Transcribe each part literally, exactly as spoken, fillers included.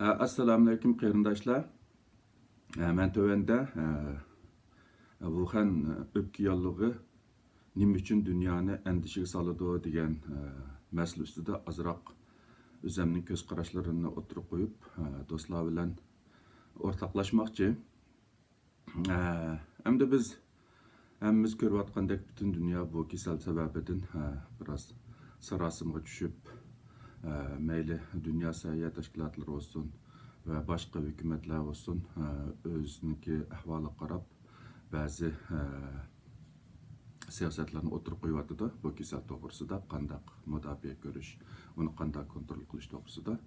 ئە، ئەسسالامۇئەلەيكۇم قېرىنداشلار. ئە، مەن تۆۋەندە، ئە، ۋۇخەن ئۆپكە ياللۇغى نېمە ئۈچۈن دۇنيانى ئەندىشىگە سالىدۇ دېگەن، ئە، مەسىلە ئۈستىدە ئازراق ئۆزەمنىڭ كۆز قاراشلىرىمنى ئوتتۇرىغا قويۇپ، ئە، دوستلار بىلەن ئورتاقلاشماقچى. ئە، ئەمدى بىز ھەممىمىز كۆرۈۋاتقاندەك، پۈتۈن دۇنيا بۇ كېسەل سەۋەبىدىن، ئە، بىراز ساراسىمىغا چۈشۈپ، ئە، مەيلى دۇنيا سەھىيە تەشكىلاتلىرى بولسۇن ۋە باشقا ھۆكۈمەتلەر بولسۇن، ئە، ئۆزىنىڭكى ئەھۋالىغا قاراپ بەزى، ئە، سىياسەتلەرنى ئوتتۇرىغا قويۇۋاتىدۇ. بۇ كېسەل توغرىسىدا قانداق مۇداپىئە كۆرۈش، ئۇنى قانداق كونترول قىلىش توغرىسىدا.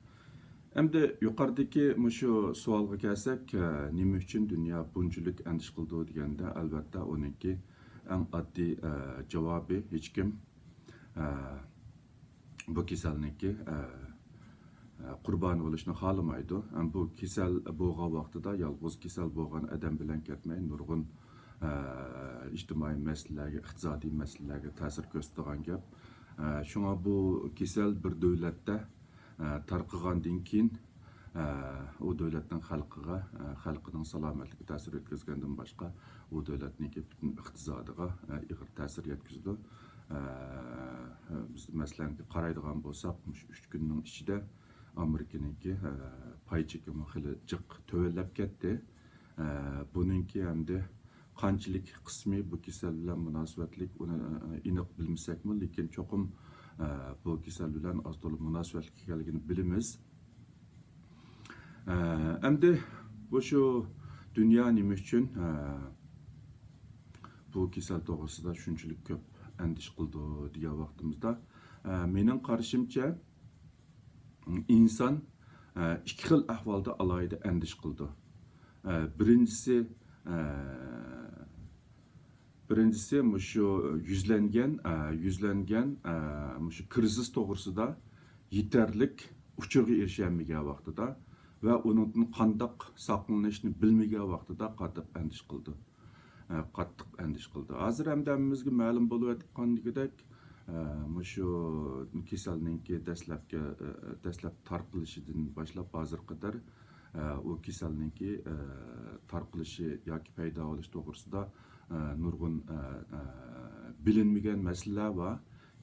ئەمدى يۇقىرىدىكى مۇشۇ سوئالغا كەلسەك، ئە، نېمە ئۈچۈن دۇنيا بۇنچىلىك ئەندىشە قىلىدۇ دېگەندە، ئەلۋەتتە ئۇنىڭكى ئەڭ ئاددىي، ئە، جاۋابى، ھېچكىم، ئە، بۇ كېسەلنىڭكى، ئە، ئە، قۇربانى بولۇشنى خالىمايدۇ. ئەم، بۇ كېسەل بولغان ۋاقتىدا يالغۇز كېسەل بولغان ئادەم بىلەن كەتمەي، نۇرغۇن، ئە، ئىجتىمائىي مەسىلىلەرگە، ئىقتىسادىي مەسىلىلەرگە تەسىر كۆرسىتىدىغان گەپ. ئە، شۇڭا بۇ كېسەل بىر دۆلەتتە، ئە، تارقىغاندىن كېيىن، ئە، ئۇ دۆلەتنىڭ خەلقىگە، ئە، خەلقىنىڭ سالامەتلىكىگە تەسىر يەتكۈزگەندىن باشقا، ئۇ دۆلەتنىڭكى پۈتۈن ئىقتىسادىغا، ئە، ئېغىر تەسىر يەتكۈزىدۇ. ئە، بىز مەسىلەن قارايدىغان بولساق، مۇشۇ ئۈچ كۈننىڭ ئىچىدە ئامېرىكىنىڭكى، ئە، پاي چېكىمۇ خېلى جىق تۆۋەنلەپ كەتتى. ئە، بۇنىڭكى ئەمدى قانچىلىك قىسمى بۇ كېسەل بىلەن مۇناسىۋەتلىك، ئۇنى، ئە، ئېنىق بىلمىسەكمۇ، لېكىن چوقۇم، ئە، بۇ كېسەل بىلەن ئاز تولا مۇناسىۋەتلىك ئىكەنلىكىنى بىلىمىز. ئە، ئەمدى بۇ شۇ دۇنيا نېمە ئۈچۈن، ئە، بۇ كېسەل توغرىسىدا شۇنچىلىك كۆپ ئەندىشە قىلىدۇ دېگەن ۋاقتىمىزدا، ئە، مېنىڭ قارىشىمچە، ئىنسان، ئە، ئىككى خىل ئەھۋالدا ئالاھىدە ئەندىشە قىلىدۇ. ئە، بىرىنچىسى، ئە، بىرىنچىسى مۇشۇ يۈزلەنگەن، ئە، يۈزلەنگەن، ئە، مۇشۇ كىرىزىس توغرىسىدا يېتەرلىك ئۇچۇرغا ئېرىشەلمىگەن ۋاقتىدا ۋە ئۇنىڭدىن قانداق ساقلىنىشنى بىلمىگەن ۋاقتىدا قاتتىق ئەندىشە قىلىدۇ. ئە، قاتتىق ئەندىشە قىلىدۇ. ھازىر ھەمدە ھەممىمىزگە مەلۇم بولۇۋاتقاندىكىدەك، ئە، مۇشۇ كېسەلنىڭكى دەسلەپكى، ئە، دەسلەپ تارقىلىشىدىن باشلاپ ھازىرغا قەدەر، ئە، ئۇ كېسەلنىڭكى، ئە، تارقىلىشى ياكى پەيدا بولۇش توغرىسىدا، ئە، نۇرغۇن، ئە، ئە، بىلىنمىگەن مەسىلىلەر بار.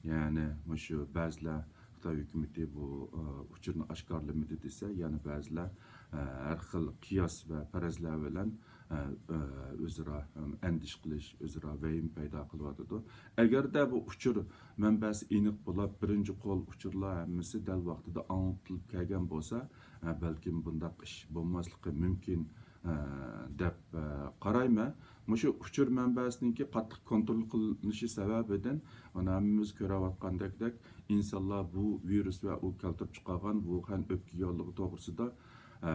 يەنى مۇشۇ بەزىلەر خىتاي ھۆكۈمىتى بۇ، ئە، ئۇچۇرنى ئاشكارىلىمىدى دېسە، يەنە بەزىلەر، ئە، ھەر خىل قىياس ۋە پەرەزلەر بىلەن، ئە، ئە، ئۆزئارا، ئەم، ئەندىشە قىلىش، ئۆزئارا ۋەھىمە پەيدا قىلىۋاتىدۇ. ئەگەردە بۇ ئۇچۇر مەنبەسى ئېنىق بولۇپ، بىرىنچى قول ئۇچۇرلار ھەممىسى دەل ۋاقتىدا ئاڭلىتىلىپ كەلگەن بولسا، ئە، بەلكىم بۇنداق ئىش بولماسلىقى مۇمكىن، ئە، دەپ، ئە، قارايمەن. مۇشۇ ئۇچۇر مەنبەسىنىڭكى قاتتىق كونترول قىلىنىشى سەۋەبىدىن، مانا ھەممىمىز كۆرۈۋاتقاندەك، ئىنسانلار بۇ ۋىرۇس ۋە ئۇ كەلتۈرۈپ چىقارغان ۋۇخەن ئۆپكە ياللۇغى توغرىسىدا، ئە،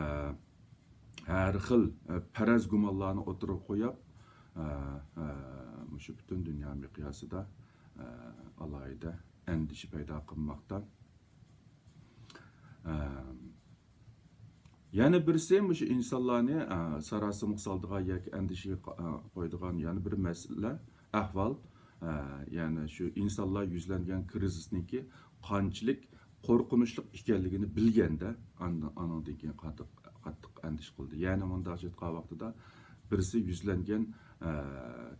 ھەر خىل، ئە، پەرەز گۇمانلارنى ئوتتۇرىغا قويۇپ، ئە، ئە، مۇشۇ پۈتۈن دۇنيا مىقياسىدا، ئە، ئالاھىدە ئەندىشە پەيدا قىلماقتا. ئە، يەنە بىرسى مۇشۇ ئىنسانلارنى، ئە، ساراسىمىغا سالىدىغان ياكى ئەندىشىگە قا-، ئە، قويىدىغان يەنە بىر مەسىلە، ئەھۋال، ئە، يەنى شۇ ئىنسانلار يۈزلەنگەن كىرىزىسنىڭكى قانچىلىك قورقۇنچلۇق ئىكەنلىكىنى بىلگەندە، ئاندىن، ئانىڭدىن كېيىن قاتتىق، قاتتىق ئەندىشە قىلدى. يەنى مۇنداق ئېيتقان ۋاقتىدا، بىرسى يۈزلەنگەن، ئە،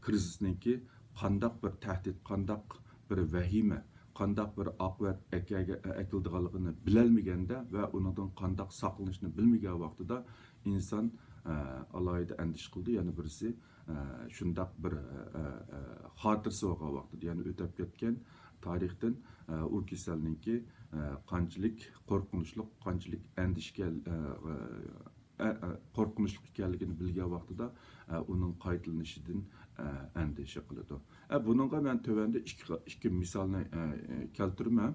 كىرىزىسنىڭكى قانداق بىر تەھدىت، قانداق بىر ۋەھىمە، قانداق بىر ئاقىۋەت ئەكەگە-، ئەكېلىدىغانلىقىنى بىلەلمىگەندە ۋە ئۇنىڭدىن قانداق ساقلىنىشنى بىلمىگەن ۋاقتىدا ئىنسان، ئە، ئالاھىدە ئەندىشە قىلىدۇ. يەنە بىرسى، ئە، شۇنداق بىر، ئە، ئە، خاتىرىسى بولغان ۋاقتىدا، يەنى ئۆتۈپ كەتكەن تارىختىن، ئە، ئۇ كېسەلنىڭكى، ئە، قانچىلىك قورقۇنچلۇق، قانچىلىك ئەندىشىگە، ئە، ئە، ئە، قورقۇنچلۇق ئىكەنلىكىنى بىلگەن ۋاقتىدا، ئە، ئۇنىڭ قايتىلىنىشىدىن، ئە، ئەندىشە قىلىدۇ. ئە، بۇنىڭغا مەن تۆۋەندە ئىككى، ئىككى مىسالنى، ئە، ئە، كەلتۈرىمەن.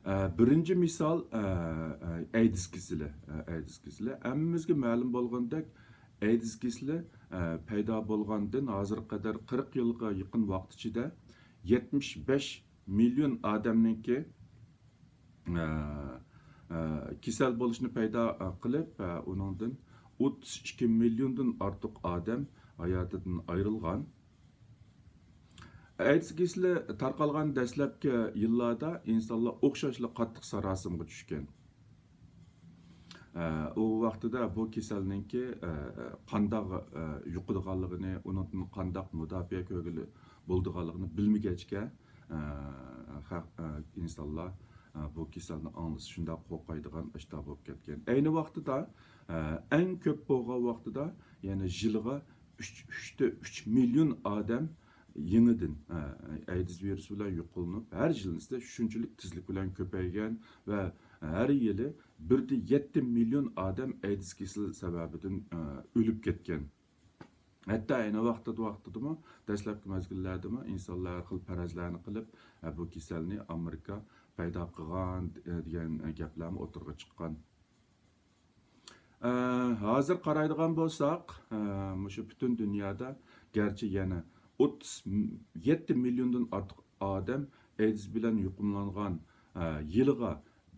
ئە، بىرىنچى مىسال، ئە، ئە، ئەيدىز كېسىلى. ئە، ئەيدىز كېسىلى. ھەممىمىزگە مەلۇم بولغاندەك، ئەيدىز كېسىلى، ئە، پەيدا بولغاندىن ھازىرغا قەدەر قىرىق يىلغا يېقىن ۋاقىت ئىچىدە يەتمىش بەش مىليون ئادەمنىڭكى، ئە، ئە، كېسەل بولۇشنى پەيدا، ئە، قىلىپ، ئە، ئۇنىڭدىن ئوتتۇز ئىككى مىليوندىن ئارتۇق ئادەم ھاياتىدىن ئايرىلغان. ئەيدىز كېسىلى تارقالغان دەسلەپكى يىللاردا ئىنسانلار ئوخشاشلا قاتتىق ساراسىمىغا چۈشكەن. ئە، ئۇ ۋاقتىدا بۇ كېسەلنىڭكى، ئە، قانداق، ئە، يۇقىدىغانلىقىنى، ئۇنىڭدىن قانداق مۇداپىئە كۆرگىلى بولىدىغانلىقىنى بىلمىگەچكە، ئە، خەق، ئە، ئىنسانلار، ئە، بۇ كېسەلنى ئاڭلىسا شۇنداق قورقايدىغان ئاشتا بولۇپ كەتكەن. ئەينى ۋاقتىدا، ئە، ئەڭ كۆپ بولغان ۋاقتىدا، يەنى يىلىغا ئۈچ، ئۈچتە ئۈچ مىليون ئادەم يېڭىدىن، ئە، ئەيدىز ۋىرۇسى بىلەن يۇقۇلىنىپ، ھەر يىلىسىدا شۇنچىلىك تېزلىك بىلەن كۆپەيگەن ۋە ھەر يىلى بىردە يەتتە مىليون ئادەم ئەيدىز كېسىلى سەۋەبىدىن، ئە، ئۆلۈپ كەتكەن. ھەتتا ئەينى ۋاقتىدا، ۋاقتىدىمۇ، دەسلەپكى مەزگىللەردىمۇ ئىنسانلار ھەر خىل پەرەزلەرنى قىلىپ، ئە، بۇ كېسەلنى ئامېرىكا پەيدا قىلغان، ئە، دېگەن گەپلەرمۇ ئوتتۇرىغا چىققان. ئە، ھازىر قارايدىغان بولساق، ئە، مۇشۇ پۈتۈن دۇنيادا گەرچە يەنە ئوتتۇز يەتتە مىليوندىن ئارتۇق ئادەم ئەيدىز بىلەن يۇقۇملانغان، ئە، يىلىغا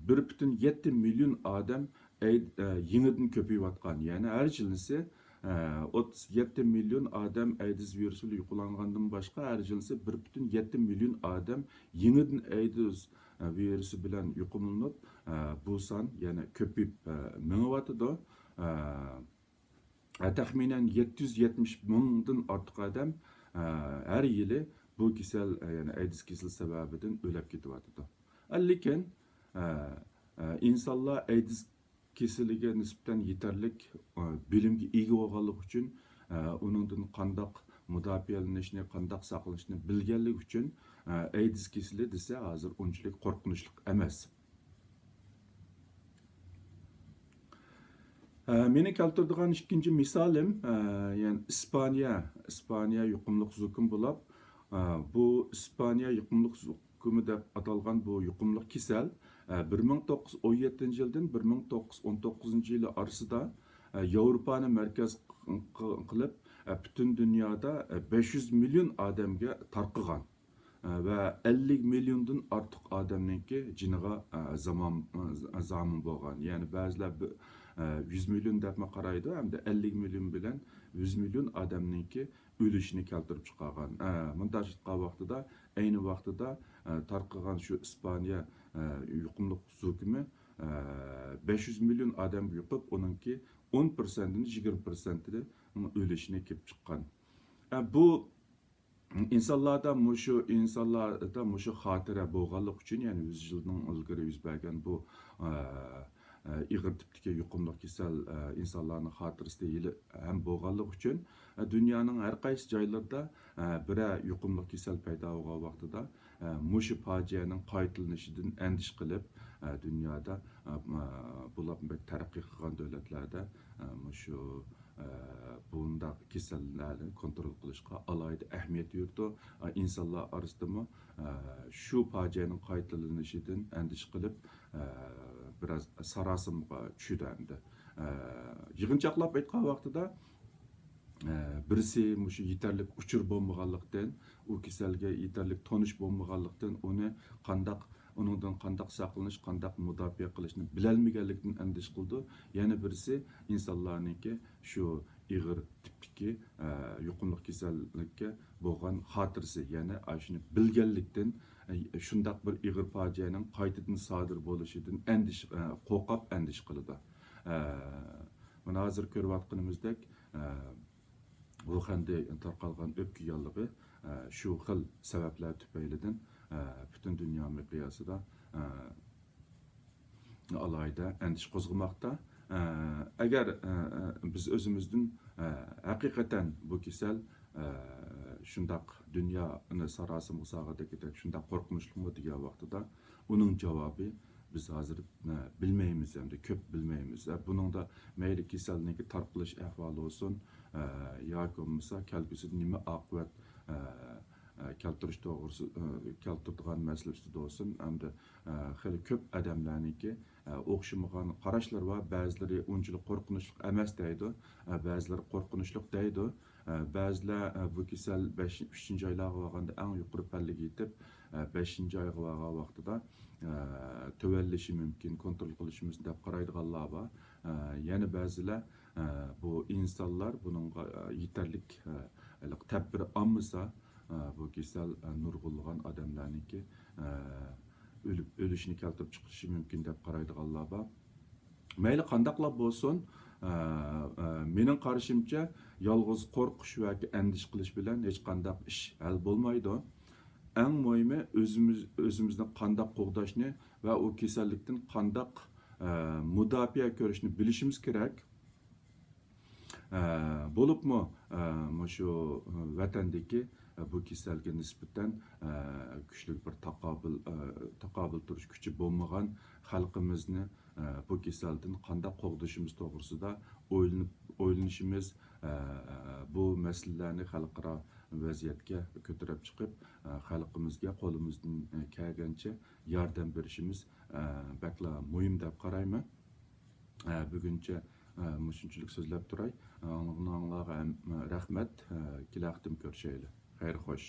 بىر پۈتۈن يەتتە مىليون ئادەم ئەي-، ئە، يېڭىدىن كۆپىيىۋاتقان. يەنى ھەر يىلىسى، ئە، ئوتتۇز يەتتە مىليون ئادەم ئەيدىز ۋىرۇسى بىلەن يۇقۇملانغاندىن باشقا، ھەر يىلىسى بىر پۈتۈن يەتتە مىليون ئادەم يېڭىدىن ئەيدىز، ئە، ۋىرۇسى بىلەن يۇقۇملىنىپ، ئە، بۇ سان يەنە كۆپىيىپ، ئە، مېڭىۋاتىدۇ. ئە، تەخمىنەن يەتتە يۈز يەتمىش مىڭدىن ئارتۇق ئادەم، ئە، ھەر يىلى بۇ كېسەل، ئە، يەنى ئەيدىز كېسىلى سەۋەبىدىن ئۆلۈپ كېتىۋاتىدۇ. لېكىن، ئە، ئە، ئىنسانلار ئەيدىز كېسىلىگە نىسبەتەن يېتەرلىك، ئە، بىلىمگە ئىگە بولغانلىقى ئۈچۈن، ئە، ئۇنىڭدىن قانداق مۇداپىئەلىنىشنى، قانداق ساقلىنىشنى بىلگەنلىكى ئۈچۈن، ئە، ئەيدىز كېسىلى دېسە ھازىر ئۇنچىلىك قورقۇنچلۇق ئەمەس. ئە، مېنىڭ كەلتۈرىدىغان ئىككىنچى مىسالىم، ئە، يەنى ئىسپانىيە، ئىسپانىيە يۇقۇملۇق زۇكۇم بولۇپ، ئە، بۇ ئىسپانىيە يۇقۇملۇق زۇكۇمى دەپ ئاتالغان بۇ يۇقۇملۇق كېسەل، ئە، بىر مىڭ توققۇز يۈز ئون يەتتىنچى يىلدىن بىر مىڭ توققۇز يۈز ئون توققۇزىنچى يىلى ئارىسىدا، ئە، ياۋروپانى مەركەز ق-، ق-، قىلىپ، ئە، پۈتۈن دۇنيادا، ئە، بەش يۈز مىليون ئادەمگە تارقىغان. ۋە ئەللىك مىليوندىن ئارتۇق ئادەمنىڭكى جېنىغا، ئە، زامان-، ئە، زامىن بولغان. يەنى بەزىلەر بىر، ئە، يۈز مىليون دەپمۇ قارايدۇ، ھەمدە ئەللىك مىليون بىلەن يۈز مىليون ئادەمنىڭكى ئۆلۈشىنى كەلتۈرۈپ چىقارغان. ئە، مۇنداق ئېيتقان ۋاقتىدا، ئەينى ۋاقتىدا، ئە، تارقىغان شۇ ئىسپانىيە، ئە، يۇقۇملۇق زۇكىمى، ئە، بەش يۈز مىليون ئادەمگە يۇقۇپ، ئۇنىڭكى ئون پىرسەنتىدىن يىگىرمە پىرسەنتىدە ئۆلۈشىنى كېلىپ چىققان. ئە، بۇ ئىنسانلاردا مۇشۇ، ئىنسانلاردا مۇشۇ خاتىرە بولغانلىقى ئۈچۈن، يەنى يۈز يىلدىن ئىلگىرى يۈز بەرگەن بۇ، ئە، ئە، ئېغىر تىپتىكى يۇقۇملۇق كېسەل، ئە، ئىنسانلارنىڭ خاتىرىسىدە ھېلى ھەم بولغانلىقى ئۈچۈن، ئە، دۇنيانىڭ ھەر قايسى جايلىرىدا، ئە، بىرەر يۇقۇملۇق كېسەل پەيدا بولغان ۋاقتىدا، ئە، مۇشۇ پاجىئەنىڭ قايتىلىنىشىدىن ئەندىشە قىلىپ، ئە، دۇنيادا، ئە، ئە، بۇلار بەك تەرەققىي قىلغان دۆلەتلەردە، ئە، مۇشۇ ئە، بۇنداق كېسەللەرنى كونترول قىلىشقا ئالاھىدە ئەھمىيەت بېرىدۇ. ئە، ئىنسانلار ئارىسىدىمۇ، ئە، شۇ پاجىئەنىڭ قايتىلىنىشىدىن ئەندىشە قىلىپ، ئە، بىراز ساراسىمىغا چۈشىدۇ ئەمدى. ئە، يىغىنچاقلاپ ئېيتقان ۋاقتىدا، ئە، بىرسى مۇشۇ يېتەرلىك ئۇچۇر بولمىغانلىقتىن، ئۇ كېسەلگە يېتەرلىك تونۇش بولمىغانلىقتىن، ئۇنى قانداق، ئۇنىڭدىن قانداق ساقلىنىش، قانداق مۇداپىئە قىلىشنى بىلەلمىگەنلىكتىن ئەندىشە قىلىدۇ. يەنە بىرسى ئىنسانلارنىڭكى شۇ ئېغىر تىپتىكى، ئە، يۇقۇملۇق كېسەللىككە بولغان خاتىرىسى، يەنى ئاشۇنى بىلگەنلىكتىن، ئە، شۇنداق بىر ئېغىر پاجىئەنىڭ قايتىدىن سادىر بولۇشىدىن ئەندىشە، ئە، قورقۇپ ئەندىشە قىلىدۇ. ئە، مانا ھازىر كۆرۈۋاتقىنىمىزدەك، ئە، ۋۇخەندە تارقالغان ئۆپكە ياللۇغى، ئە، شۇ خىل سەۋەبلەر تۈپەيلىدىن، ئە، پۈتۈن دۇنيا مىقياسىدا، ئە، ئالاھىدە ئەندىشە قوزغىماقتا. ئە، ئەگەر، ئە، ئە، بىز ئۆزىمىزدىن، ئە، ھەقىقەتەن بۇ كېسەل، ئە، شۇنداق دۇنيانى ساراسىمىغا سالغۇدەك شۇنداق قورقۇنچلۇقمۇ دېگەن ۋاقتىدا، ئۇنىڭ جاۋابى بىز ھازىر، ئە، بىلمەيمىز، ئەمدى كۆپ بىلمەيمىز. ئە، بۇنىڭدا مەيلى كېسەلنىڭكى تارقىلىش ئەھۋالى بولسۇن، ئە، ياكى بولمىسا كەلگۈسىدە نېمە ئاقىۋەت، ئە، ئە، كەلتۈرۈش توغرىسى، ئە، كەلتۈرىدىغان مەسىلە ئۈستىدە بولسۇن، ئەمدى، ئە، خېلى كۆپ ئادەملەرنىڭكى، ئە، ئوخشىمىغان قاراشلىرى بار. بەزىلىرى ئۇنچىلىك قورقۇنچلۇق ئەمەس دەيدۇ، ئە، بەزىلىرى قورقۇنچلۇق دەيدۇ. ئە، بەزىلەر، ئە، بۇ كېسەل بەش، ئۈچىنچى ئايلارغا بارغاندا ئەڭ يۇقىرى پەللىگە يېتىپ، ئە، بەشىنچى ئايغا بارغان ۋاقتىدا، ئە، تۆۋەنلىشى مۇمكىن، كونترول قىلىشىمىز دەپ قارايدىغانلار بار. ئە، يەنە بەزىلەر، ئە، بۇ ئىنسانلار بۇنىڭغا، ئە، يېتەرلىك، ئە، ھېلىقى تەدبىر ئالمىسا، ئە، بۇ كېسەل، ئە، نۇرغۇنلىغان ئادەملەرنىڭكى، ئە، ئۆلۈپ، ئۆلۈشىنى كەلتۈرۈپ چىقىرىشى مۇمكىن دەپ قارايدىغانلار بار. مەيلى قانداقلا بولسۇن، ئە، ئە، مېنىڭ قارىشىمچە، يالغۇز قورقۇش ۋە ئەندىشە قىلىش بىلەن ھېچقانداق ئىش ھەل بولمايدۇ. ئەڭ مۇھىمى ئۆزىمىز، ئۆزىمىزنى قانداق قوغداشنى ۋە ئۇ كېسەللىكتىن قانداق، ئە، مۇداپىئە كۆرۈشنى بىلىشىمىز كېرەك. ئە، بولۇپمۇ، ئە، مۇشۇ ۋەتەندىكى، ئە، بۇ كېسەلگە نىسبەتەن، ئە، كۈچلۈك بىر تاقابىل، ئە، تاقابىل تۇرۇش كۈچى بولمىغان خەلقىمىزنى، ئە، بۇ كېسەلدىن قانداق قوغدىشىمىز توغرىسىدا ئويلىنىپ، ئويلىنىشىمىز، ئە، بۇ مەسىلىلەرنى خەلقئارا ۋەزىيەتكە كۆتۈرۈپ چىقىپ، ئە، خەلقىمىزگە قولىمىزدىن، ئە، كەلگەنچە ياردەم بېرىشىمىز، ئە، بەكلا مۇھىم دەپ قارايمەن. ئە، بۈگۈنچە، ئە، مۇشۇنچىلىك سۆزلەپ تۇراي. ئاڭلىغىنىڭلارغا ھەم، ئە، رەھمەت. ئە، كېلەر قېتىم كۆرۈشەيلى. خەير خوش.